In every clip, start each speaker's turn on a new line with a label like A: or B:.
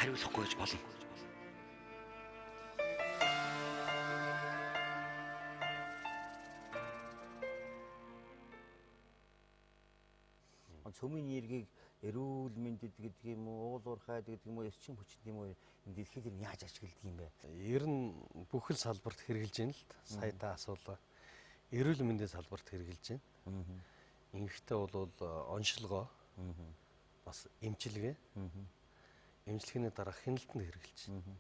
A: Хариулахгүй байж болно.
B: Цөмийн эргийг эрүүл мэндэд гэдэг юм уу, уул уурхайд гэдэг юм уу, эрчим хүчинд юм уу, энэ дэлхийд нь яаж ашигладаг юм бэ?
C: Ер нь бүхэл салбарт хэрэгжилж байна л да. Сая та асуулаа. Эрүүл мэндийн салбарт хэрэгжилж байна. Ингэхдээ бол оншилгоо бас эмчилгээ. Эмчилгээний дараа хяналтанд хэрэгжилж байна.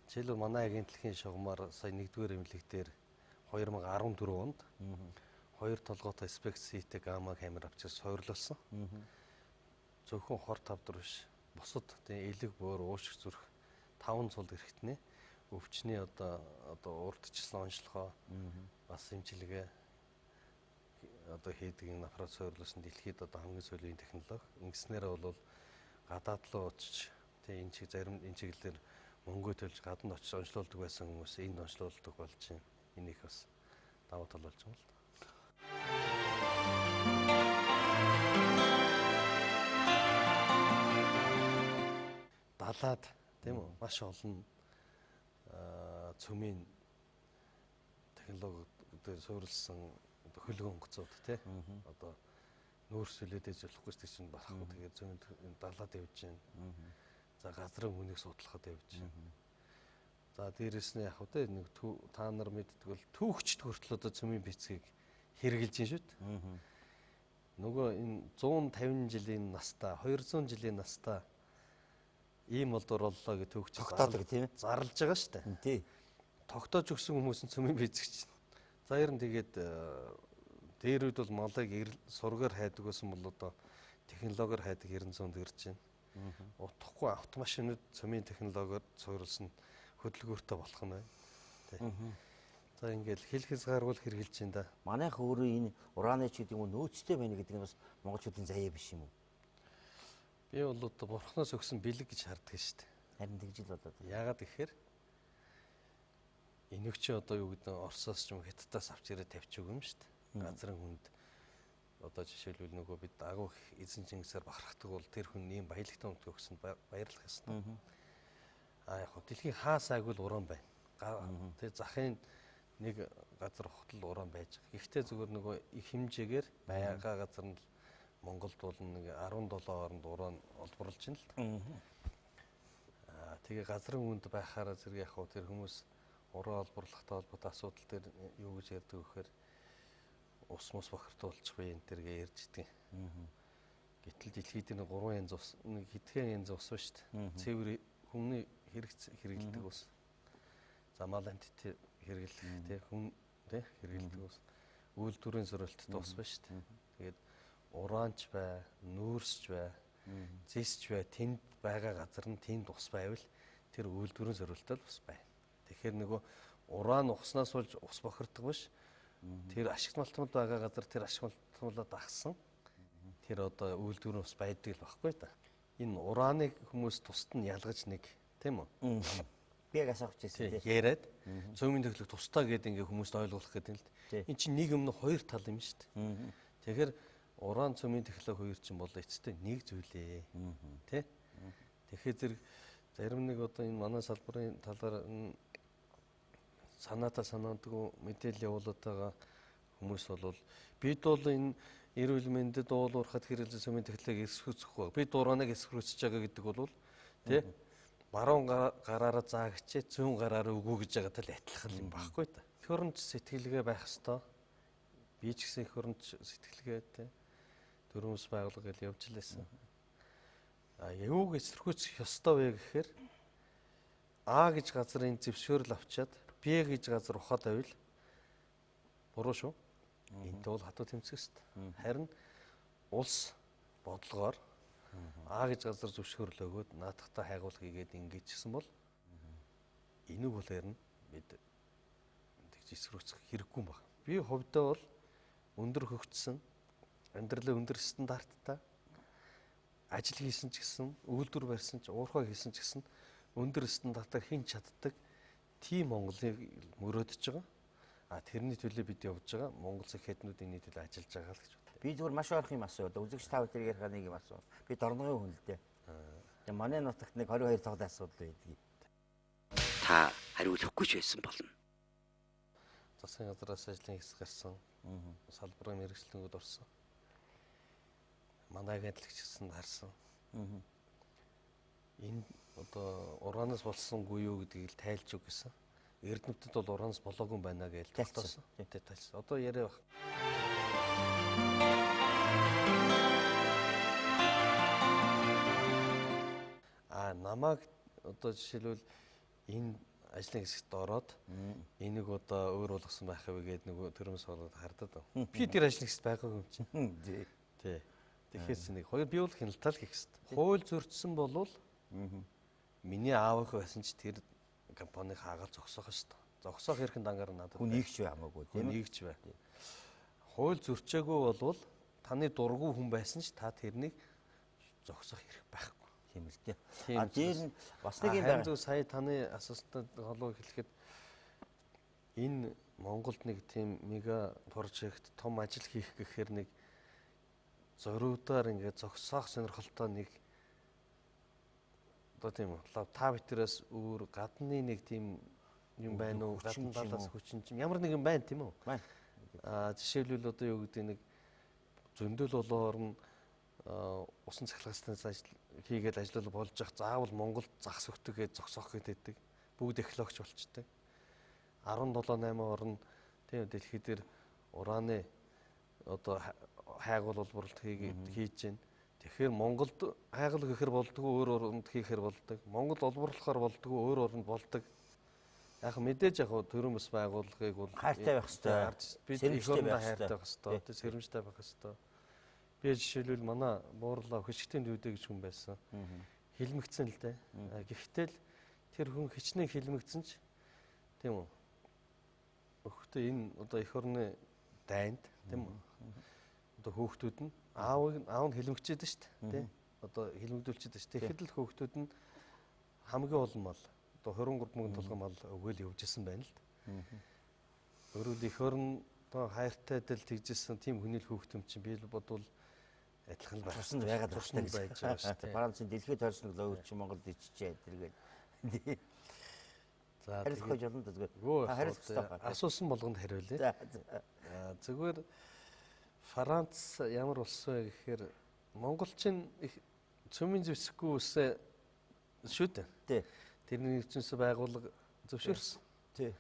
C: Жишээлбэл манай агентлагийн шугамар сая 1-р эмнэлэг дээр 2014 онд хоёр толгойтой спект CT гамма камер авчирч суурлуулсан. Зөвхөн хор тавдар биш. Бусад тийм элэг бөөр уушиг зүрх 5 цул эрхтний өвчний одоо урдчилсан онцлогоо бас эмчилгээ одоо хийдэг энэ аппарат суйрлуулсан дэлхийд одоо хамгийн сүүлийн технологи. Ингэснээр бол гадаад руу очиж тийм энэ чиг зарим энэ чиглэлээр мөнгө төлж гадна очиж онцлуулдаг байсан хүмүүс энд онцлуулдаг болж байна. Энэ их бас давуу тал болж байгаа юм л да. Далаад тийм үү маш олон цөмийн технологи дээр суурилсан хөлгөн онгоцууд тий одоо нүүрс сүлээд ээж болохгүй ч чинь барахгүй тэгээд цөмийн далаад явж байна. За газрын хүнийг судлахад явж байна. За дээрэс нь яг үү нэг та нар мэддэг бол түүхчд хүртэл одоо цөмийн бицгийг хэрэгжилж байна шүү дээ. Нөгөө энэ 150 жилийн настай 200 жилийн настай ийм олдор боллоо гэж төвч
B: тогтоодог тийм
C: зарлж байгаа шүү дээ.
B: Тий.
C: Тогтоож өгсөн хүмүүс нь цөмийн бицгч. За ер нь тэгээд дээр үед бол малыг сургаар хайдаг байсан бол одоо технологиор хайдаг 900-д ирж байна. Утахгүй автомашинууд цөмийн технологиор суурилсан хөдөлгөөртэй болох нь байна. Тий. За ингээл хил хязгааргүй хэрэгжилж байна да.
B: Манайх өөрөө энэ ураны ч гэдэг юм уу нөөцтэй байна гэдэг нь бас монголчуудын заяа биш юм уу?
C: Би бол одоо бурхнаас өгсөн бэлэг гэж хардаг шүү дээ.
B: Харин тэгж л бодоод.
C: Яагаад гэхээр энэг чи одоо юу гэдэг нь Оросоос ч юм Хятадаас авч ирээд тавьчих юм шүү дээ. Газрын хүнд одоо жишээлбэл нөгөө бид агуу эзэн Чингисээр бахархдаг бол тэр хүн ийм баялагтай өмдгөө өгсөнд баярлах ёстой. А яг хөө дэлхийн хаа сайгүй л уран байна. Тэр захын нэг газар хотол уран байж байгаа. Гэхдээ зүгээр нөгөө их хэмжээгээр байгаа газар нь Монголд бол нэг 17 оронд уран олборлж байна л да. Аа тэгээ газрын хүнд байхаараа зэрэг яг хөө тэр хүмүүс уран олборлохтой холбоотой асуудал дээр юу гэж ярьдаг вэхээр ус мус бохирдуулчих вэ энэ төр гээ ярьж идэг. Гэтэл дэлхийд нэг 3 янз ус нэг хэдхэн янз ус ба шүү дээ. Цэвэр хүмүүний хэрэгц хэрэгэлдэг ус. За мал амьтад хэрэглэх тий хүн тий хэрэгэлдэг ус. Үйлдвэрийн сорилттой ус ба шүү дээ. Тэгээд ураанч бай, нүүрсч бай, зэсч бай, тэнд байгаа газар нь тэнд ус байвал тэр үйлдвэрийн сорилттой ус байна. Тэгэхээр нөгөө уран ухснаас болж ус бохирдох биш. Тэр ашигт малтмал байгаа газар тэр ашиг малтмалаа дагсан тэр одоо үйлдвэрийн ус байдаг л багхгүй та. Энэ урааныг хүмүүс тусад нь ялгаж нэг тийм үү?
B: Би яг асуух гэсэн тийм.
C: Яриад цөмийн технологи тусдаа гэдэг ингээ хүмүүст ойлгуулах гэдэг юм л. Энэ чинь нэг юм нь хоёр тал юм шүү дээ. Тэгэхээр уран цөмийн технологи хоёр чинь бол эцэстээ нэг зүйлээ. Тэ? Тэгэхээр зэрэг зарим нэг одоо энэ манай салбарын талаар санаатаа санаадгүй мэдээлэл явуулаад байгаа хүмүүс бол бид бол энэ эрүүл мэндэд уул уурхад хэрэглэсэн цөмийн технологиг эсвэцэхгүй. Бид урааныг эсвэцэж байгаа гэдэг бол тэ баруун гараараа заагчээ зүүн гараараа үгүй гэж байгаа тал адилхан юм багхгүй та. Эх оронч сэтгэлгээ байх ёстой. Би ч гэсэн эх оронч сэтгэлгээтэй дөрвөн ус байгууллага гэж явж лээсэн. А юуг эсэргүүцэх ёстой вэ гэхээр А гэж газар энэ зэвшөөрөл авчиад Б гэж газар ухаад байвал буруу шүү. Энтэй бол хатуу тэмцэх ёстой. Харин улс бодлогоор А гэж газар зөвшөөрөл өгөөд наадахтай хайгуул хийгээд ингэж гисэн бол энэг бол ярина бид тэгж эсрүүцэх хэрэггүй юм байна. Би хувьдаа бол өндөр хөгжсөн амьдралын өндөр стандарттай ажил хийсэн ч гэсэн үйлдвэр барьсан ч уурхай хийсэн ч гэсэн өндөр стандартаар хэн чаддаг тийм Монголыг мөрөөдөж байгаа. А тэрний төлөө бид явж байгаа. Монгол сэхэднүүд энэний төлөө ажиллаж байгаа л гэж бодлоо.
B: Би зүгээр маш ойрхон юм асуу. Үзэгч та бүхэн ярих нэг юм асуу. Би дорногын хүн л дээ. Тэгээ манай нутагт нэг 22 тоглох асуудал байдаг.
A: Та хариулахгүй ч байсан болно.
C: Засгийн газраас ажлын хэсэг гарсан. Салбарын мэргэжилтэнгүүд орсон. Манай агентлагч гэсэн харсан. Энэ одоо ураанаас болсонгүй юу гэдгийг л тайлж өг гэсэн. Эрдэмтэд бол ураанаас болоогүй юм байна гэж
B: Тайлцсан.
C: тогтоосон. Тэ тайлсан. Одоо яриа баг. А намайг одоо жишээлбэл энэ ажлын хэсэгт ороод энийг одоо өөр болгосон байх вэ гээд нөгөө төрөмс болоод хардаад. Би тэр ажлын хэсэгт байгаагүй юм чинь.
B: Тий.
C: Тий. Тэгэхээр нэг хоёр бий бол хяналтаа л хийх хэрэгтэй. Хууль зөрчсөн болвол миний аавынх байсан ч тэр компаниг хаагаал зогсоох ёстой. Зогсоох эрхэн дангаар надад
B: Хүн ийгч бай хамаагүй тийм
C: хүн
B: ээ.
C: ийгч бай. Хууль зөрчөөгүй болвол таны дургүй хүн байсан ч та тэрнийг зогсоох эрх байхгүй.
B: Тийм л дээ.
C: Тийм
B: А дээр нь бас нэг юм
C: Харин
B: байна.
C: зөв сая таны асуултанд холбоо хэлэхэд энэ Монголд нэг тийм мега прожект том ажил хийх гэхээр нэг зориудаар ингээд зогсоох сонирхолтой нэг одоо тийм үү лав та битрээс өөр гадны нэг тийм юм байна уу
B: Хүчин
C: гадна
B: ч юм
C: талаас
B: уу?
C: хүчин ч юм ямар нэг юм байна тийм үү
B: Байна.
C: А жишээлбэл одоо юу гэдэг нэг зөндөл олон орн усан цахилгаанаас ажил хийгээд ажиллал болж явах заавал Монголд зах сөхтөгээ зогсоох гэдэг. Бүгд экологч болчтой. 17 8 орн тийм дэлхий дээр ураны одоо хайгуул улбарлалт хийж байна. Тэгэхээр Монголд хайгал гэхэр болдгоо өөр оронд хийхэр болдог. Монгол олборлохоор болдгоо өөр оронд болдог. Яг мэдээж яг төрийн бас байгууллагыг бол
B: Хайртай байх ёстой.
C: Бид эх
B: Сэрэмжтэй
C: орондоо
B: байх ёстой.
C: хайртай байх ёстой. Тэ сэрэмжтэй байх ёстой. Би жишээлбэл манай буурлаа хөшигтийн дүүдэ гэж хүн байсан. Хилмигдсэн л дээ. Гэхдээ л тэр хүн хичнээн хилмигдсэн ч тийм үү. Өгөхдөө энэ одоо эх орны дайнд тийм үү. Одоо хөөхтүүд нь аавыг аав нь хилмигчээд шүү дээ. Тийм. Одоо хилмигдүүлчихэд шүү дээ. Тэгэхэд л хөөхтүүд нь хамгийн олон мал одоо 23 мянган толгой мал өгөөл явж исэн байна л да. Өөрөөр эх орн одоо хайртай дэл тэгжсэн тийм хүний л хөөхтөм чинь би л бодвол адилхан л байх.
B: Турсанд байгаад байх
C: Турсанд
B: хэрэгтэй
C: байж байгаа шүү дээ.
B: Францын дэлхийд тойрсон өвч чи Монголд ичжээ тэргээд.
C: За
B: Хариулах гэж болно зүгээр.
C: Гөө
B: Та хариулах хэрэгтэй байна.
C: асуусан болгонд хариулъя.
B: За за.
C: Зүгээр Франц ямар улс вэ гэхээр монголчин их цөмийн зэвсэггүй үсэ шүү дээ.
B: Тий.
C: Тэрний нэгдсэн байгууллага зөвшөөрсөн.
B: Тий.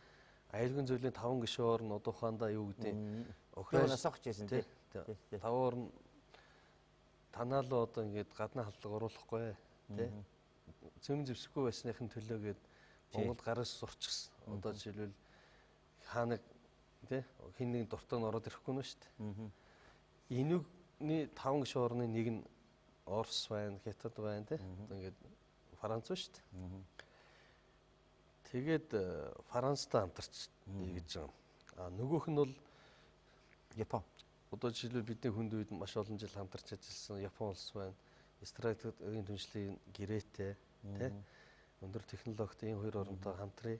C: Аюулгүй зүйлийн 5 гишүүн орн одоо ухаандаа юу гэдэг
B: Охин насах гэсэн тий.
C: Тий. 5 орн танаа л одоо ингээд гадны халдлага оруулахгүй тий. Цөм зэвсэггүй байсныхын төлөө гээд Монгол гараас сурчсан. Одоо жишээлбэл хааныг тий хин нэг дуртай нь ороод ирэхгүй нь шүү дээ. Энүүний 5 гишүүн орны нэг нь Орос байна, Хятад байна тий. Одоо ингээд Франц шүү дээ. Тэгээд Францтай хамтарч гэж байгаа. А нөгөөх нь бол
B: Япон.
C: Одоо жишээлбэл бидний хүнд үед маш олон жил хамтарч ажилласан Япон улс байна. Стратегийн түншлэлийн гэрээтэй тий. Өндөр технологитой энэ хоёр оронтой хамтрая.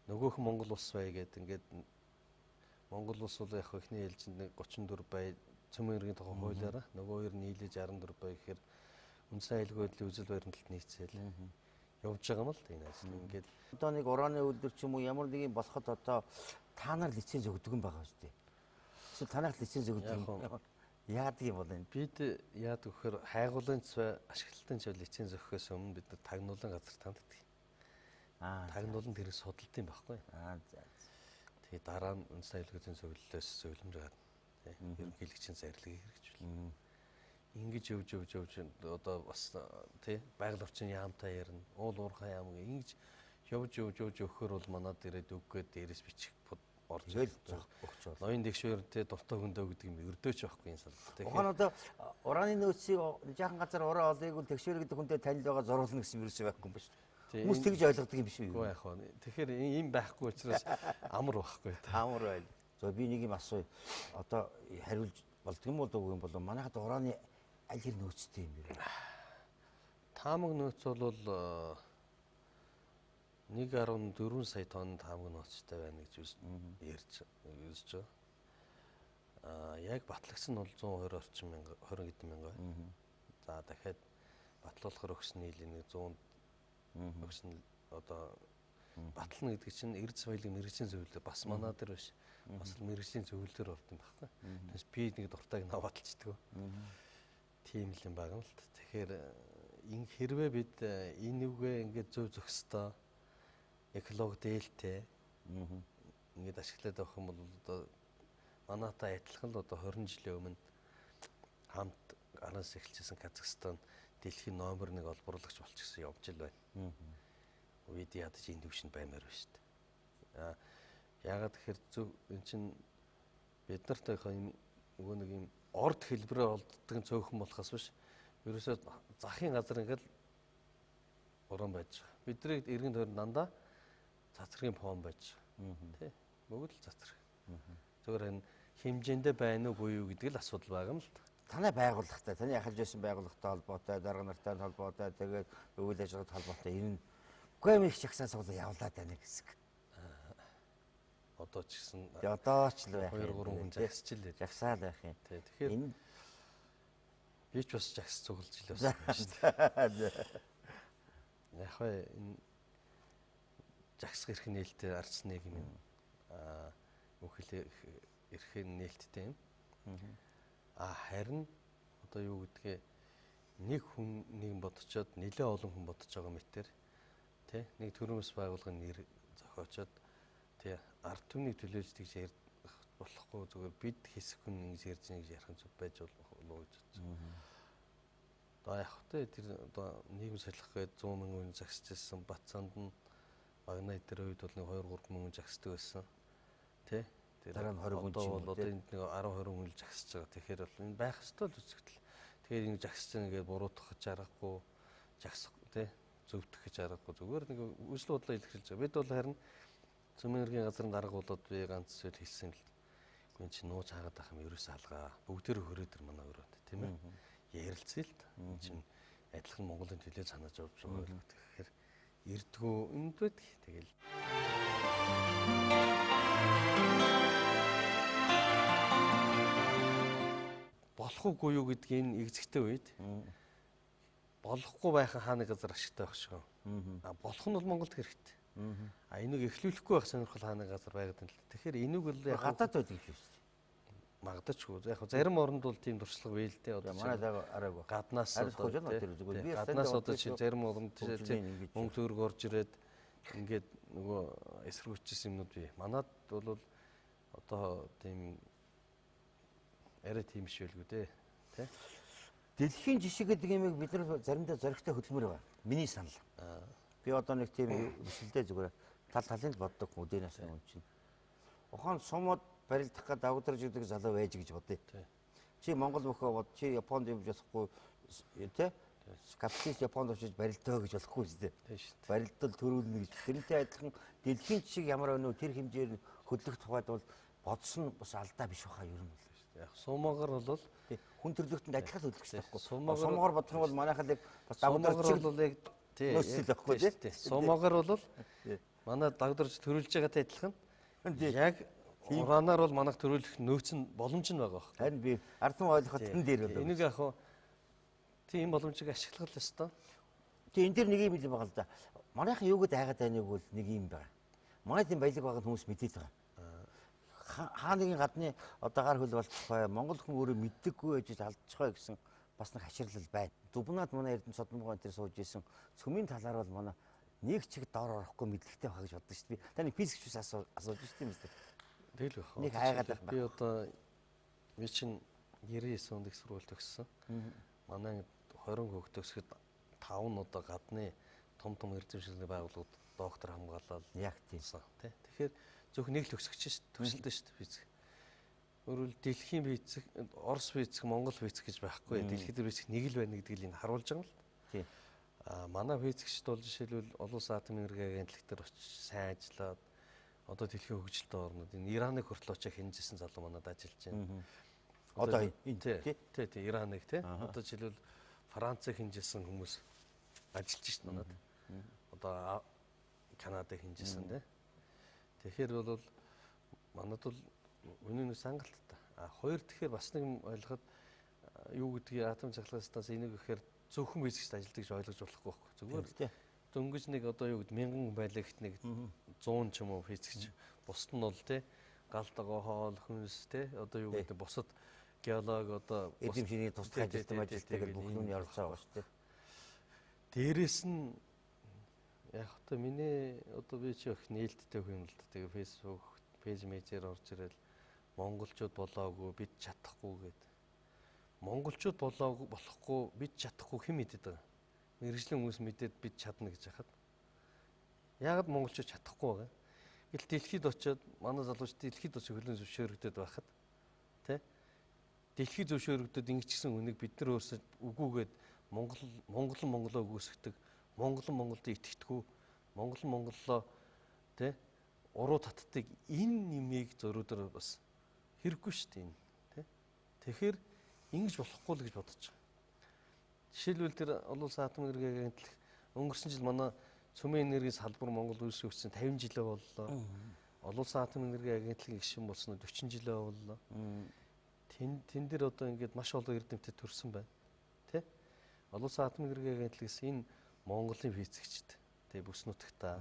C: Нөгөөх нь Монгол улс бай гэдэг ингээд Монгол улс бол яг эхний ээлжинд нэг 34 бай цөмөн иргэн тухай хуулиараа нөгөө хоёр нийлээ 64 бай гэхээр үндсэн аюулгүй байдлын үзэл баримтлалт нийцээл явж байгаа юм л энэ ажил ингээд
B: Одоо нэг ураны үйлдвэр ч юм уу ямар нэг юм болоход одоо та нар лиценз өгдөг юм байгаа шүү дээ. Эсвэл танах лиценз өгдөг юм. Яадаг юм бол энэ?
C: Бид яадаг вэхээр хайгуулын цай ашиглалтын цай лиценз өгөхөөс өмнө бид нар тагнуулан газар танддаг.
B: Аа.
C: Тагнуулан тэрийг судалд юм байхгүй.
B: Аа за.
C: Тэгээ дараа нь үндсэн аюулгүй зөвлөлөөс зөвлөмж гарна. Тэ. Ерөнхийлөгчийн зарилгыг хэрэгжүүл. Ингэж явж явж явж одоо бас тий байгаль орчин яамтай ярина. Уул уурхай яам гэ ингэж явж явж явж өгөхөр бол манад ирээд өггөө дээрээс бичих орж
B: Тэгэл өгч бол.
C: Ноён тэгшүүртэй дуртай хүндөө гэдэг юм өрдөөч байхгүй энэ салбар.
B: Ухаан одоо ураны нөөцийг жаахан газар ураа олыг бол тэгшүүр гэдэг хүнтэй танил байгаа зуруулна гэсэн юм ерөөсөө байхгүй юм ба шүү дээ. Хүмүүс тэгж ойлгодог юм биш үү?
C: Үгүй яах вэ? Тэгэхээр ийм байхгүй учраас амар байхгүй.
B: Амар байл. За би нэг юм асууя. Одоо хариулж болдго юм уу үгүй юм болов манайхад ураны аль хэр нөөцтэй юм бэ?
C: Таамаг нөөц бол 1.4 сая тонн таамаг нөөцтэй байна гэж ярьж үзэж байгаа. Аа яг батлагдсан нь бол 120 орчим мянга 20 хэдэн мянга байна. За дахиад Батлуулахаар өгсөн нийлээ нэг 100 өгсөн одоо батлна гэдэг чинь эрдэс баялагын мэргэжлийн зөвлөлөөр бас манаа дээр биш. Бас л мэргэжлийн зөвлөлөөр орд юм баггүй. Тэгээс би нэг дуртайг нав баталчдаг. Тийм л юм байгаа юм л. Тэгэхээр ин хэрвээ бид энэ үгээ ингээд зөв зохистой экологи дээлтэй ингээд ашиглаад явах юм бол одоо манайтай адилхан л одоо 20 жилийн өмнө хамт араас эхэлжсэн Казахстан дэлхийн номер 1 олборлагч болчихсон явж л байна. Үед ядаж энэ төвшөнд баймаар байна шүү дээ. Яагаад тэгэхээр зөв эн чинь бид нарт юм нөгөө нэг юм орд хэлбэрээр олддог нь цөөхөн болохоос биш. Ерөөсөө захын газар ингээл уран байж байгаа. Бидний эргэн тойрон дандаа цацргийн фон байж байгаа. Тэ? Бүгд л цацраг. Зөвхөн энэ хэмжээндээ байна уугүй юу гэдэг л асуудал байгаа юм л та.
B: Танай байгууллагатай, таны ахалж байсан байгууллагатай холбоотой, дарга нартай холбоотой, тэгээд үйл ажиллагаатай холбоотой ер нь үгүй их жагсаа цуглаа явлаад байна хэсэг.
C: Одоо ч гэсэн
B: одоо ч л байх.
C: 2 3 хүн жагсч л байх.
B: Жагсаал байх юм.
C: Тэгэхээр энэ би ч бас жагс цуглаж л байсан юм шүү дээ. Яг вэ энэ жагсах эрх нээлттэй арц нэг юм. Мөнхөл эрх нээлттэй юм. Харин одоо юу гэдгээ нэг хүн нэг бодцоод нэлээ олон хүн бодож байгаа мэтэр тий нэг төрөөс байгуулгын нэр зохиочоод тий ард түмнийг төлөөлж тэгж ярих болохгүй зүгээр бид хэсэг хүн ингэж ярьж ингэж ярих нь зүг байж болох уу гэж бодсон. Одоо яг хөтэ тэр одоо нийгэм солих гээд 100 мянган хүн загсчихсан Батсанд нь багна эдэр үед бол нэг 2 3 мянган загсдаг байсан. Тий тэр
B: дараа нь 20 хүн ч юм
C: уу одоо энд нэг 10 20 хүн л загсаж байгаа. Тэгэхээр бол энэ байх ёстой л үзэгдэл. Тэгэхээр ингэ загсаж байгаа ингээд буруутгах гэж аргагүй, жагсах тий зөвтгөх гэж аргагүй. Зүгээр нэг үзэл бодлоо илэрхийлж байгаа. Бид бол харин цөмийн хэргийн газрын дарга болоод би ганц зүйл хэлсэн юм л. Үгүй чи нууц хаагаад байх юм ерөөсөө алгаа. Бүгдээр хөрөө төр манай өрөөнд тийм ээ. Ярилцъя л. Энэ чинь адилхан Монголын төлөө санааж явж байгаа юм. Тэгэхээр эрдгүү энд байдаг. Тэгэл болох уугүй юу гэдгийг энэ эгзэгтэй үед болохгүй байх нь хааны газар ашигтай байх шиг. Болох нь бол Монголд хэрэгтэй. Энийг эхлүүлэхгүй байх сонирхол хааны газар байгаад байна л. Тэгэхээр энийг бол яг
B: гадаад байдаг юм шүү дээ.
C: Магадгүй. Яг зарим оронд бол тийм туршлага бий л дээ.
B: Одоо манай араагүй.
C: Гаднаас одоо гаднаас одоо чи зарим оронд мөнгө төгрөг орж ирээд ингээд нөгөө эсэргүүцсэн юмнууд бий. Манад бол одоо тийм арай тийм биш байлгүй дээ. Тэ?
B: Дэлхийн жишг гэдэг юмыг бид нар заримдаа зоригтой хөдөлмөр байгаа. Миний санал. Би одоо нэг тийм бишэлдээ зүгээр тал талын л боддог өдөө насны хүн чинь. Ухаан сумууд барилдах га дагдарж гэдэг залуу байж гэж бодъё. Чи Монгол бөхөө бод, чи Японд явж болохгүй тэ? Капиталист Японд очиж барилдаа гэж болохгүй шүү дээ. Барилдал төрүүлнэ гэж. Тэрнтэй адилхан дэлхийн жишг ямар байна вэ? Тэр хэмжээр хөдлөх тухайд бол бодсон бас алдаа биш баха ер нь бол.
C: Яг сумаагаар бол
B: хүн төрлөختөнд адилхан хөдлөх хэрэгтэй байхгүй. Сумаагаар бодох юм бол манайхан яг бас
C: дагдарч бол яг тий
B: нөөцлөл байхгүй тий.
C: Сумаагаар бол манай дагдарч төрүүлж байгаатай адилхан. Яг ураанаар бол манайх төрүүлэх нөөц нь боломж нь байгаа байхгүй.
B: Харин би ард түмэн ойлгоход тэн дээр бол.
C: Энийг яг хуу тийм боломжийг ашиглах л ёстой.
B: Тий энэ дэр нэг юм хэлээ байгаа л да. Манайхан юу гэдээ айгаад байныг бол нэг юм байгаа. Манай тийм баялаг байгаа хүмүүс мэдээд байгаа. Хаа нэгэн гадны одоо гар хөл болчих бай. Монгол хүн өөрөө мэддэггүй байж алдчих бай гэсэн бас нэг хаширлал байна. Дүбнаад манай Эрдэнэ Содонбогоон тэр сууж исэн цөмийн талаар бол манай нэг чиг дор орохгүй мэдлэгтэй байх гэж бодсон шүү дээ. Таны физикч бас асууж шүү дээ юм шүү.
C: Тэгэл байх.
B: Нэг хайгаад байх.
C: Би одоо би чинь 99 онд их сургууль төгссөн. Манай 20 хүүхд төгсөхөд 5 нь одоо гадны том том эрдэмтдийн байгууллагууд доктор хамгаалал
B: яг тийм.
C: Тий. Тэгэхээр зөвхөн нэг л төгсөгч шүү дээ. Төсөлдөө шүү дээ физик. Өөрөөр дэлхийн физик, Орос физик, Монгол физик гэж байхгүй. Дэлхийд физик нэг л байна гэдгийг энэ харуулж байгаа юм л.
B: Тий.
C: Манай физикчд бол жишээлбэл олон улсын атомын энерги агентлаг дээр очиж сайн ажиллаад одоо дэлхийн хөгжилтэй орнууд энэ Ираныг хүртэл очиж хинжсэн залуу манад ажиллаж байна.
B: Одоо энэ
C: тий тий Ираныг тий. Одоо жишээлбэл Францыг хинжсэн хүмүүс ажиллаж шít манад. Одоо Канадыг хинжсэн тий. Тэгэхээр бол манад бол үнэн нь хангалттай. А хоёр тэгэхээр бас нэг юм ойлгоход юу гэдгийг атом цахилгаан станц энийг ихээр Зөвхөн физикчд ажилладаг гэж ойлгож болохгүй байхгүй. Зүгээр дөнгөж нэг одоо юу гэдэг мянган хүн байлаа гэхэд нэг 100 ч юм уу физикч. Бусд нь бол те гал дагуу хоол хүнс те одоо юу гэдэг бусад геолог одоо
B: эдийн тусдах ажилтан ажилтдаг гэл бүх юм оролцоо байгаа шүү дээ.
C: Дээрээс нь яг одоо миний одоо би чи их нээлттэй хүн юм л да. Тэгээ Facebook пэйж мэйжээр орж ирэл монголчууд болоогүй бид чадахгүй гэд. Монголчууд болоогүй болохгүй бид чадахгүй хэн мэдээд байгаа. Мэргэжлийн хүмүүс мэдээд бид чадна гэж яхад. Яагаад монголчууд чадахгүй байгаа юм? Гэтэл дэлхийд очиод манай залуучууд дэлхийд очиж хөлөн зөвшөөрөгдөд байхад тэ дэлхий зөвшөөрөгдөд ингэчихсэн үнийг бид нар өөрсдөө үгүйгээд Монгол Монголоо үгүйсгдэг, Монгол Монголд итгэдэггүй, Монгол Монголоо тэ уруу татдаг энэ нэмийг зөрүүдээр бас хэрэггүй шүү дээ энэ тэ. Тэгэхээр ингэж болохгүй л гэж бодож байгаа. Жишээлбэл тэр олон улсын атом энергийн агентлаг өнгөрсөн жил манай цөмийн энергийн салбар Монгол үйлсгэгдсэн 50 жилээ боллоо. Олон улсын атом энергийн агентлагийн гишүүн болсон 40 жилээ боллоо. Тэн дээр одоо ингээд маш олон эрдэмтэд төрсэн байна. Тэ? Олон улсын атом энергийн агентлагээс энэ Монголын физикчд тэ бүс нутагтаа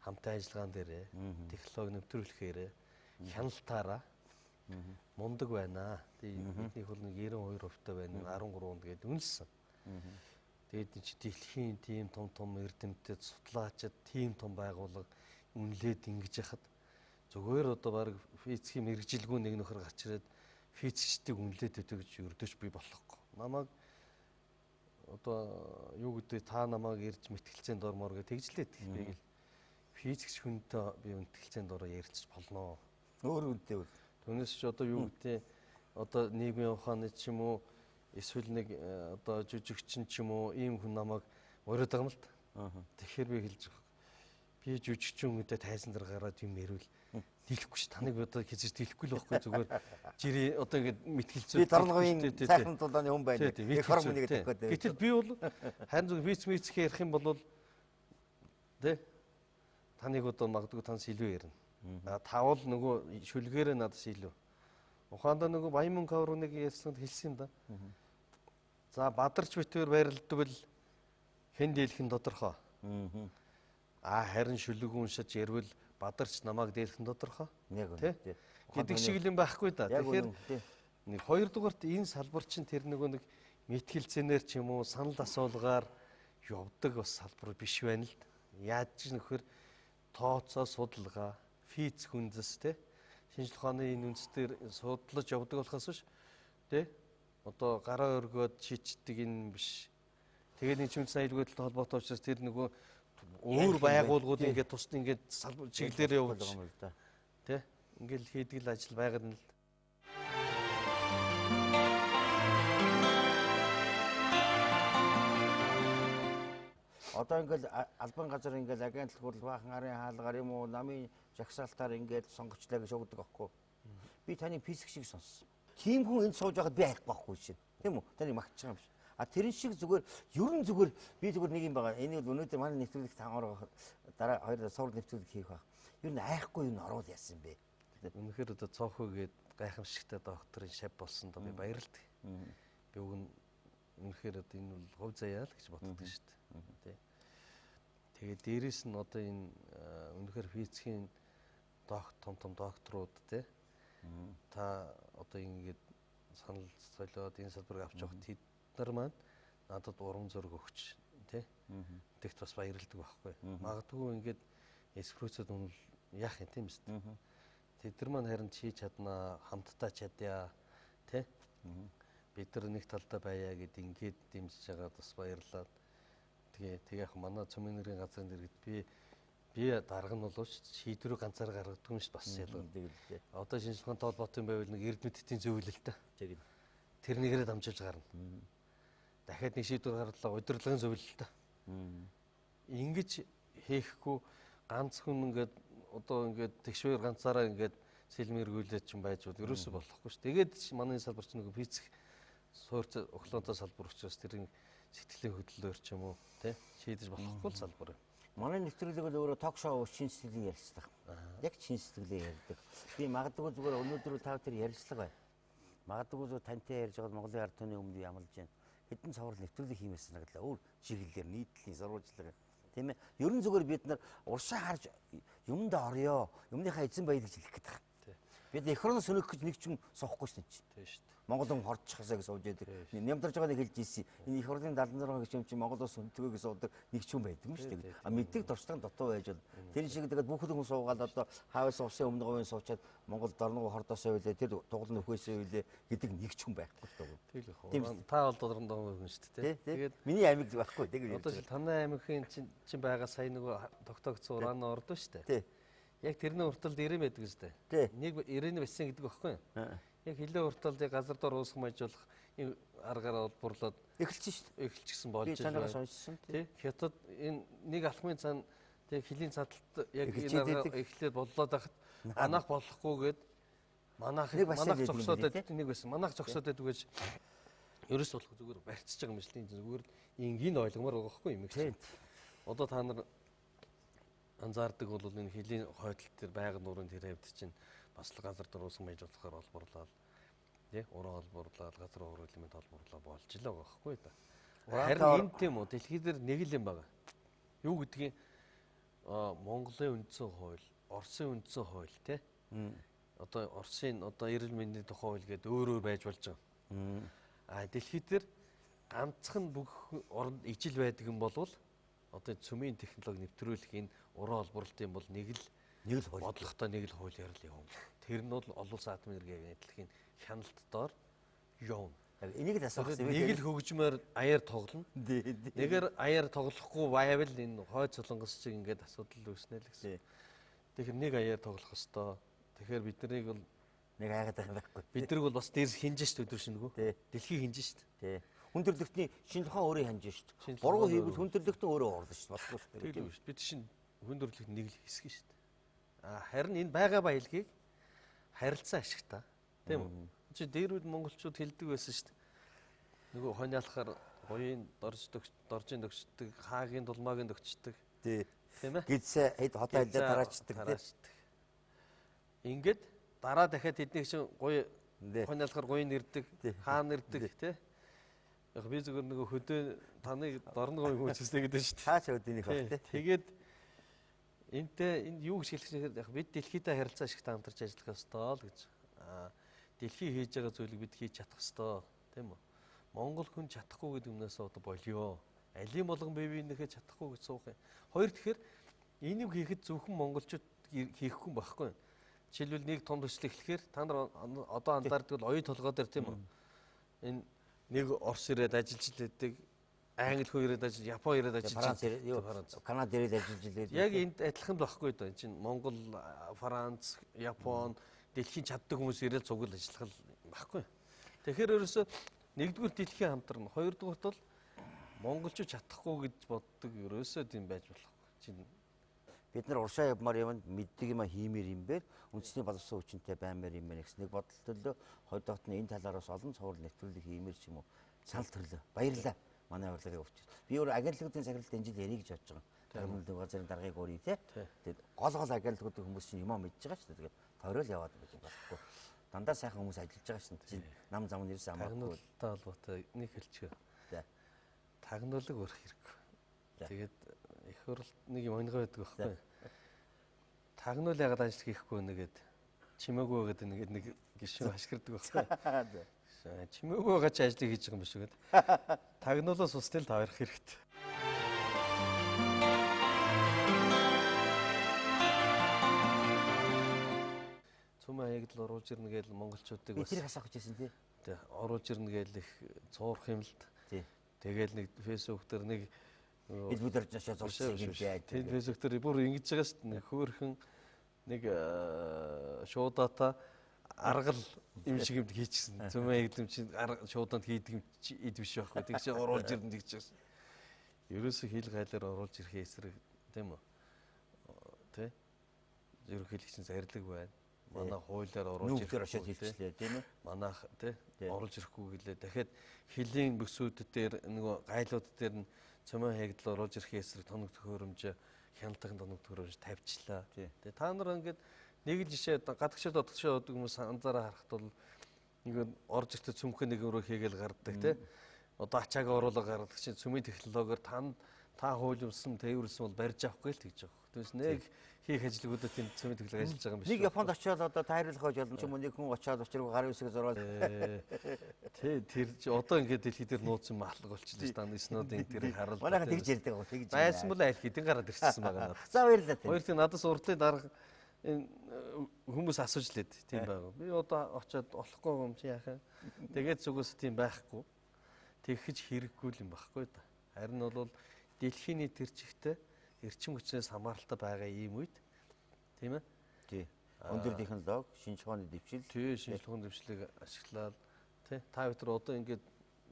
C: хамтын ажиллагаан дээрээ технологи нэвтрүүлэхээрээ хяналтаараа мундаг байна. Тэгээ биднийх бол нэг 92% байна, 13 онд гээд үнэлсэн. Тэгээд энэ чи дэлхийн тийм том том эрдэмтэд судлаачид тийм том байгууллага үнэлээд ингэж яхад зүгээр одоо баг физикийн мэргэжилгүй нэг нөхөр гарч ирээд физикчдийг үнэлээд өгдөг гэж өрдөж би болохгүй. Намайг одоо юу гэдэг та намайг ирж мэтгэлцээнд ормоор гэж тэгжлээд би гэл физикч хүнтэй би мэтгэлцээнд ороо ярилцж болно.
B: Өөр үнтэй үл.
C: Түүнээс ч одоо юу гэдэг одоо нийгмийн ухааны ч юм уу эсвэл нэг одоо жүжигчин ч юм уу ийм хүн намайг уриад байгаа юм л та. Тэгэхээр би хэлж байгаа. Би жүжигчин хүнтэй тайзан дээр гараад юм ярил дийлэхгүй ш. Таныг одоо хэзээ дийлэхгүй л байхгүй зүгээр жирийн одоо ингээд мэтгэлцээ.
B: Би Тарнагын сайхан тулааны хүн байна. Их хорон хүнийг тэгэхгүй.
C: Гэтэл би бол харин зөв виц мицх ярих юм бол тэ таныг одоо магадгүй танаас илүү ярина. Тавал нөгөө шүлгээрээ надаас илүү. Ухаандаа нөгөө Баян мөнгө аврагныг ярьсанд хэлсэн юм да. За бадарч битүүр байрладаг хэн дийлэх нь тодорхой. Аа харин шүлэг уншиж ярвал бадарч намайг дийлэх нь тодорхой.
B: Яг үнэ.
C: Гэдэг шиг юм байхгүй да. Тэгэхээр нэг хоёрдугаарт энэ салбар чинь тэр нөгөө нэг мэтгэлцэнээр ч юм уу санал асуулгаар явдаг бас салбар биш байна л. Яаж ч нөхөр тооцоо судалгаа, физик үндэс те шинжлэх ухааны энэ үндэс дээр судлаж явдаг болохоос биш те одоо гараа өргөөд шийддэг энэ биш. Тэгээд энэ үндэсний аюулгүй байдалтай холбоотой учраас тэр нөгөө өөр байгууллагууд ингээд тусад ингээд салбар чиглэлээр явуулж
B: байгаа юм л да.
C: Тэ ингээд хийдэг л ажил байгаад нь л.
B: Одоо ингээл албан газар ингээл агентлаг хурал баахан арын хаалгаар юм уу намын жагсаалтаар ингээд сонгочлаа гэж өгдөг аахгүй. Би таны физик шиг сонссон. Тийм хүн энд сууж байхад би хайхгүй байхгүй шин. Тийм үү? Таны магтж байгаа юм шиг. А тэрэн шиг зүгээр ер нь зүгээр би зүгээр нэг юм байгаа. Энийг өнөөдөр манай нэвтрүүлэг таангоор дараа хоёр сурал нэвтрүүлэг хийх байх. Ер нь айхгүй юу орвол яасан бэ?
C: Үнэхээр одоо цоохоо гээд гайхамшигтай докторын шав болсон доо би баярлдаг. Би уг нь үнэхээр одоо энэ бол хувь заяа л гэж боддог шүү дээ. Тэ. Тэгээд дээрэс нь одоо энэ үнэхээр физикийн том том докторууд те та одоо ингээд санал солиод энэ салбарыг авч явах тэд нар маань надад урам зориг өгч те тэгт бас баярлдаг байхгүй. Магадгүй ингээд эспрессод үнэл яах юм тийм үст. Тэд нар маань харин хийж чаднаа, хамтдаа чадъя те. Бид нар нэг талдаа байя гэд ингээд дэмжиж байгаад бас баярлаад. Тэгээ яг манай цөмийн нэрийн газрын дэргэд би дарга нь боловч шийдвэрийг ганцаар гаргадаг юм шүү бас ялгаа. Одоо шинжлэх ухаантай холбоотой юм байвал нэг эрдэмтдийн зөвлөлттэй. Тэр нэгээрээ дамжуулж гарна. Дахиад нэг шийдвэр гарлаа удирдлагын зөвлөлттэй. Ингэж хийхгүй ганц хүн ингээд одоо ингээд тэгшвэр ганцаараа ингээд сэлмэргүүлээд ч юм байж бол ерөөсөө болохгүй шүү. Тэгээд манай салбар чинь нэг физик суурь охлонтой салбар учраас тэр сэтгэлийн хөдлөлөөр ч юм уу тий шийдэж болохгүй л салбар юм.
B: Манай нэвтрүүлэг бол өөрөө ток шоу чин сэтгэлийн ярилцлага. Яг чин сэтгэлээ ярьдаг. Би магадгүй зүгээр өнөөдөр та тэр ярилцлага байна. Магадгүй зүгээр тантай ярьж байгаа Монголын ард түмний өмнө ямалж байна. Хэдэн цоврал нэвтрүүлэг хиймээс санагдлаа. Өөр чиглэлээр нийтлэлийн сурвалжлага тийм ээ. Ерөн зүгээр бид нар уршаа харж юмд орё. Юмныхаа эзэн баяр гэж хэлэх гээд байгаа. Бид эх орноо сөнөх гэж нэг ч юм суухгүй шүү дээ.
C: Тийм шүү дээ.
B: Монгол хүн хорчих ёсоо гэж сууж байдаг. Нямдарж байгааг хэлж ийсэн. Энэ эх орны 76 гэж юм чи Монгол улс өнтгөө гэж суудаг нэг ч юм байдаг юм шүү дээ. А мэддэг туршлага дутуу байж бол тэр шиг тэгээд бүх хүн суугаад одоо хаавс усын өмнө говийн суучаад Монгол дорногоо хордоосоо байлээ тэр тугал нөхөөсөө байлээ гэдэг нэг ч хүн байхгүй шүү дээ.
C: Тэгэл хөө. Та бол дорногоо хүн шүү дээ.
B: Тэгээд миний аймаг байхгүй тэгээд
C: одоо танай аймгийн чинь байгаа сая нөгөө тогтоогдсон уран ордоо шүү дээ. Яг тэрний урталд 90 байдаг үстэй. Нэг 90 байсан гэдэг багхгүй юу? Яг хилээ урталд газар дор уусах маяжуулах энэ аргаар олборлоод
B: эхэлсэн шүү
C: дээ. Эхэлчихсэн болж
B: байна. Би танаас сонссон.
C: Тий. Хятад энэ нэг алхмын цаана тэг хөлийн цадалт яг энэ аргаар эхлээд боллоод байхад манах болохгүйгээд манах зогсоод байдаг нэг байсан. Манах зогсоод байдаг гэж ерөөс болох зүгээр барьцж байгаа юм шиг л зүгээр энгийн ойлгомоор байгаа байхгүй юм шиг. Одоо та нар анзаардаг бол энэ хөлийн хойдол төр байгаль нуурын тэр хавьд чинь бас л газар дор уусган маяж болохоор олборлоод тий уран олборлоод газар уур элемент олборлоо болж л байгаа байхгүй да. Харин энэ тийм үү дэлхий дээр нэг л юм байгаа. Юу гэдгийг Монголын үндсэн хууль, Оросын үндсэн хууль тий. Одоо Оросын одоо эрүүл мэндийн тухай хууль гэдэг өөр өөр байж болж байгаа. А дэлхий дээр ганцхан бүх оронд ижил байдаг юм болвол одоо цөмийн технологи нэвтрүүлэх энэ уран олборлолтын бол нэг л
B: хууль
C: бодлоготой нэг л хуулиар л явна. Тэр нь бол олон улсын атом энергийн агентлагийн хяналт доор явна.
B: Энийг л асуух
C: юм. Нэг л хөгжмөөр аяар тоглоно. Нэгээр аяар тоглохгүй байвал энэ хойд солонгос чиг ингээд асуудал үүснэ л гэсэн. Тэгэхээр нэг аяар тоглох ёстой. Тэгэхээр бид нарыг бол
B: нэг айгаад байх юм байхгүй.
C: Бид нарыг бол бас дээрс хинж шít өдөр шинэгүй. Дэлхий хинж шít.
B: Тий. Хүн төрөлхтний шинэ тухайн өөрөө хянж шít. Буруу хийвэл хүн төрөлхтөн өөрөө орлоо шít. Болохгүй шүү
C: дээ. Тийм шүү. Бид шинэ хүн төрөлхт нэг л хэсэг шít. А харин энэ байгаа баялагийг харилцан ашигтай. Тийм үү? Чи дээр үед монголчууд хэлдэг байсан шүү дээ. Нөгөө хониалахаар гоёын доржийн дөгчдөг, хаагийн дулмаагийн дөгчдөг.
B: Тий.
C: Тийм ээ.
B: Гидсээ хэд хотоо хэлээ тараачдаг
C: тий. Ингээд дараа дахиад тэднийг чинь гоё хониалахаар гоён нэрдэг, хаа нэрдэг тий. Яг би зүгээр нөгөө хөдөө таныг дорногоо юм хүчтэй гэдэг шүү дээ.
B: Цааш өдөнийх баг тий.
C: Тэгээд энтэй энд юу гэж хэлэх вэ? Яг бид дэлхийдээ харилцаа ашигтай хамтарч ажиллах ёстой л гэж. Аа дэлхий хийж байгаа зүйлийг бид хийж чадах ёстой, тийм үү? Монгол хүн чадахгүй гэдэг юмнаас одоо болио. Алийн болгон бие биенийхээ чадахгүй гэж суух юм. Хоёр тэгэхээр энийг хийхэд зөвхөн монголчууд хийхгүй байхгүй. Жишээлбэл нэг том төсөл эхлэхээр та нар одоо анзаардаг бол оюун толгой дээр тийм үү? Энэ нэг Орос ирээд ажиллаж лээдэг, англи хүн ирээд ажиллаж, Япон ирээд ажиллаж,
B: Франц, Канада ирээд ажиллаж лээдэг.
C: Яг энд адилхан байхгүй доо. Энэ чинь Монгол, Франц, Япон дэлхийн чаддаг хүмүүс ирээд цугл ажиллах байхгүй. Тэгэхээр ерөөсөө нэгдүгээр дэлхийн хамтран, хоёрдугаарт бол монголчууд чадахгүй гэж боддог ерөөсөө тийм байж болохгүй. Чинь
B: бид нар уршаа явмаар юмд мэддэг юм хиймээр юм бэ? Үндэсний боловсон хүчинтэй баймаар юм байна гэсэн нэг бодол төлөө. Хоёрдоогт нь энэ талаар бас олон цуврал нэвтрүүлэг хиймээр ч юм уу санал төрлөө. Баярлалаа. Манай урлагийг өвчсөн. Би өөр агентлагуудын захиралд энэ жил ярих гэж бодож байгаа. Тагнуулын газрын даргаыг өөрий те. Тэгээд гол гол агентлагуудын хүмүүс чинь юмаа мэдж байгаа шүү дээ. Тэгээд тойрол яваад байж болохгүй. Дандаа сайхан хүмүүс ажиллаж байгаа шин. Чинь нам зам нь ерөөс амаагүй.
C: Тагнуултай холбоотой нэг хэлчихье.
B: За.
C: Тагнуулаг өрөх хэрэггүй. Тэгээд их хуралд нэг юм онгой байдаг байхгүй. Тагнуул ягаад ажил хийхгүй нэгэд чимээгүй гэдэг нэг нэг гişүн ашигладаг байхгүй. Чимээгүй байгаа чи ажлыг хийж байгаа юм биш үү гэд. Тагнуулаас устай л тавирах хэрэгтэй. Цөмөн хаягдал оруулж ирнэ гэж монголчуудыг
B: бас тэрийг асуух гэж байсан тий.
C: Тий, оруулж ирнэ гэж их цуурах юм л
B: тий.
C: Тэгэл нэг фэйсбુક дээр нэг
B: Элбэг доржоошоо зурсан юм яаж.
C: Тэр фэйсбુક дээр бүр ингэж байгаа шүү дээ. Нэг хөөрхөн нэг шуудата аргал юм шиг юм хийчихсэн. Цөмөн хаягдал чинь шууданд хийдэг юм ид биш байхгүй. Тэг чи оруулж ирнэ гэж байсан. Ерөөсө хил гайлаар оруулж ирэхээ эсрэг тийм үү? Тэ? Ерөнхийлөгчийн зарлиг байна. Манай хуулиар оруулж
B: ирэхгүй очиод хэлчихлээ тийм үү?
C: Манайх тий оруулж ирэхгүй гэлээ. Дахиад хөлийн бүсүүд дээр нөгөө гайлууд дээр нь цөмөн хаягдал оруулж ирэхээ эсрэг тоног төхөөрөмж хяналтын тоног төхөөрөмж тавьчлаа. Тэгээ та нар ингээд нэг л жишээ гадагшаад одгшоо оддог хүмүүс анзаараа харахад бол нэг орж ирэхдээ цөмхөн нэг өрөө хийгээл гардаг тий. Одоо ачаагаа оруулаа гаргадаг чинь цөмийн технологиор та хуулимсан, тээвэрлсэн бол барьж авахгүй л тэгж байгаа. Тэгээс нэг хийх ажилгүйдээ тийм цөмийн технологи ажиллаж байгаа юм биш.
B: Нэг Японд очиод одоо тайруулах гэж болно ч юм уу, нэг хүн очиод учиргүй гарын үсэг зураад.
C: Тэ тэр чи одоо ингээд дэлхий дээр нууц юм алга болчихлоо шүү дээ. Снодын тэр харал.
B: Манайхан тэгж ярьдаг байгаа. Тэгж.
C: Байсан бол аль хэдийн гараад ирчихсэн байгаа надад.
B: За баярлалаа.
C: Хоёр тийм надаас урдлын дарга энэ хүмүүс асууж лээд тийм байгаа. Би одоо очиод болохгүй юм чи яах вэ? Тэгээд зүгээс тийм байхгүй. Тэгхэж хэрэггүй юм багхгүй да. Харин бол дэлхийн нийт тэр чигтээ эрчим хүчнээс хамааралтай байгаа ийм үед тийм ээ.
B: Тий. Өндөр технологи, шинж ухааны дэвшил.
C: Тий, шинж ухааны дэвшлийг ашиглаад тий. Та бид нар одоо ингээд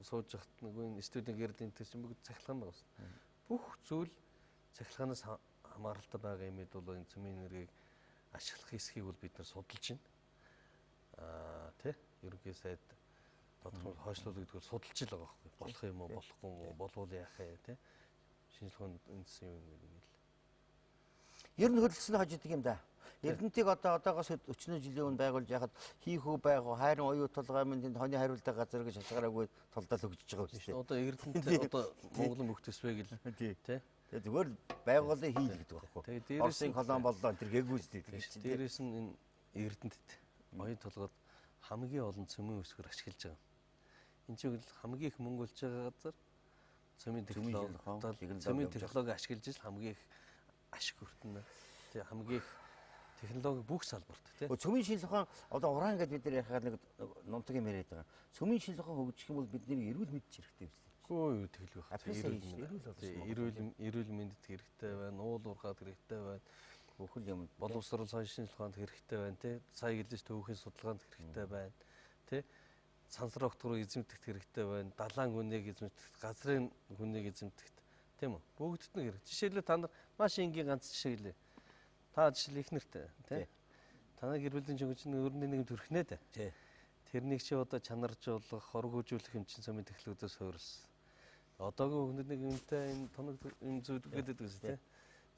C: сууж хат нөгөө энэ студийн гэрэл энэ тэр чинь бүгд цахилгаан байгаа юм. Бүх зүйл цахилгаанаас хамааралтай байгаа юм хэд бол энэ цөмийн энергийг ашиглах хэсгийг бол бид нар судалж байна. Аа тий. Ерөнхий сайд тодорхой хойшлуул гэдэг бол судалж л байгаа байхгүй. Болох юм уу, болохгүй юм уу, болвол яах вэ тий. Шинжлэх ухааны үндсэн юм гэдэг л.
B: Ер нь хөдөлсөн хож идэг юм да. Эрдэнтийг одоо одоогоос 40 жилийн өмнө байгуулж яхад хийх үү байгуу хайрын оюу тулгай минь тэнд хоны хариулдаг газар гэж шалгараагүй тулдаал хөгжиж байгаа юм шүү.
C: Одоо Эрдэнэт одоо Монголын бүх төсвөө гэл тий.
B: Тэгээ зүгээр байгууллын хийл гэдэг байхгүй. Оросын колон боллоо энэ гээгүй шүү дээ.
C: Дээрээс нь энэ Эрдэнэт оюун толгойд хамгийн олон цөмийн өсгөр ашиглаж байгаа. Энэ чинь хамгийн их мөнгө олж байгаа газар цөмийн технологи, цөмийн технологи ашиглаж ил хамгийн их ашиг хүртэнэ. Тэг хамгийн их технологи бүх салбарт тий.
B: Цөмийн шинжилгээ ухаан одоо уран гэдээ бид нар ярихаар нэг нунтаг юм яриад байгаа. Цөмийн шинжилгээ ухаан хөгжих юм бол бидний эрүүл мэнд хэрэгтэй юм шүү дээ.
C: Үгүй юу тэглэх байх. Эрүүл мэндэд хэрэгтэй байна, уул уурхайд хэрэгтэй байна.
B: Бүхэл юм
C: боловсрол соёл шинжилгээ ухаанд хэрэгтэй байна тий. Сая гэлж төвхийн судалгаанд хэрэгтэй байна тий. Сансар огтгороо эзэмтгэх хэрэгтэй байна. Далайн хүнийг эзэмтгэх, газрын хүнийг эзэмтгэх тийм үү? Бүгдд нь хэрэг. Жишээлбэл та нар маш энгийн ганц жишээ гэлээ. Та жишээл их нэртэй тий. Танай гэр бүлийн жөнгөж нь өрнөний нэгэн төрхнээ дээ.
B: Тий.
C: Тэрнийг чи одоо чанаржуулах, хоргоожуулах юм чинь цөмийн технологиудаас суурилсан. Одоогийн хүмүүс нэг юмтай энэ тоног юм зүудгээд байдаг үст тий.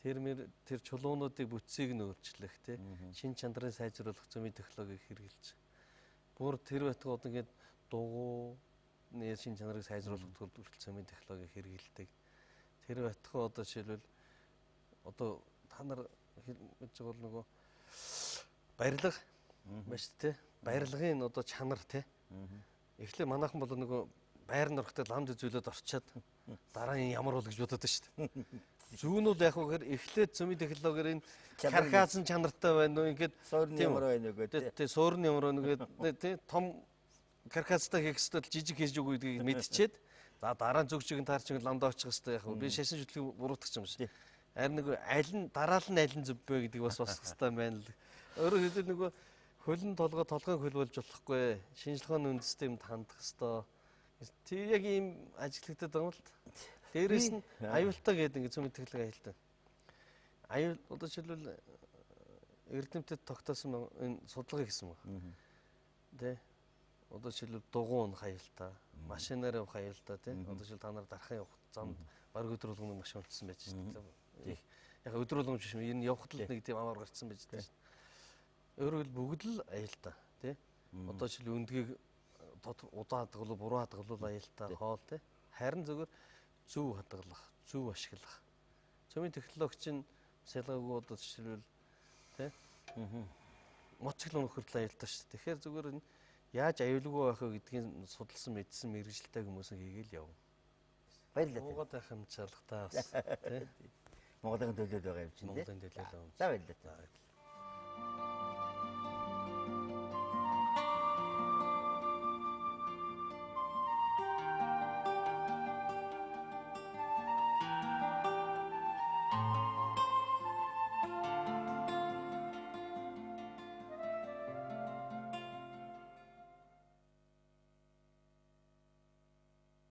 C: Тэр чулуунуудыг бүтцийг нь өөрчлөх тий. Шин чанарыг сайжруулах цөмийн технологиг хэрэглэж. Бүр тэр байтугай одоо ингээд дугуйны шин чанарыг сайжруулах тулд хүртэл цөмийн технологиг хэрэглэдэг. Тэр байтугай одоо жишээлбэл одоо та нар мэдж байгаа бол нөгөө барилга маш тий. Барилгын одоо чанар тий. Эхлээ манайхан бол нөгөө байр нөрхтэй ламд үзүүлээд орчоод дараа нь ямар бол гэж бодод шүү дээ. Зүүн нь бол яг үгээр эхлээд цөмийн технологиор энэ каркаасан чанартай байна уу ингээд
B: суурь нь ямар байна уу гэдэг.
C: Тий, суурь нь ямар байна гэдэг тий том каркастай хийх ёстой жижиг хийж үгүй гэдгийг мэдчихэд за дараа нь зүг чиг нь таарч ламдаа очих ёстой яг би шашин шүтлгийг буруутгах юм шиг. Харин нөгөө аль нь дараал нь аль нь зөв бэ гэдэг бас босох ёстой байна л. Өөрөөр хэлбэл нөгөө хөлн толгой толгойн хөл болж болохгүй. Шинжилгээ ухааны үндэстэй юмд хандах ёстой. Тэг яг ийм ажиглагдаад байгаа юм л. Дээрээс нь аюултай гэдэг ингээд цөмийн технологи аюултай. Аюул одоо жишээлбэл Эрдэмтэд тогтоосон энэ судалгаа хийсэн байна. Тэ. Одоо жишээлбэл дугуй унах аюултай, машинаар явах аюултай тий. Одоо жишээл та нар дархан явах замд бараг өдөр болгоно машин унтсан байж шүү дээ. Яг өдөр болгоно биш юм. Энэ явхад л нэг тийм амар гарцсан байж шүү дээ. Өөрөөр хэлбэл бүгд л аюултай тий. Одоо жишээл өндгийг удаан хадгалуул, буруу хадгалуул аюултай, хоол тий. Харин зөвхөн зөв хадгалах, зөв ашиглах. Цөмийн технологи чинь ялгаагүй одоо жишээлбэл тий. Моцикл унах хүртэл аюултай шүү дээ. Тэгэхээр зүгээр энэ яаж аюулгүй байх вэ гэдгийг судалсан, мэдсэн мэргэжилтэй хүмүүс нь хийгээл яв.
B: Баярлалаа.
C: Буугаад байх юм чалгатай бас тий.
B: Монголын төлөөд байгаа юм чинь тий.
C: Монголын төлөөд байгаа юм.
B: За баярлалаа.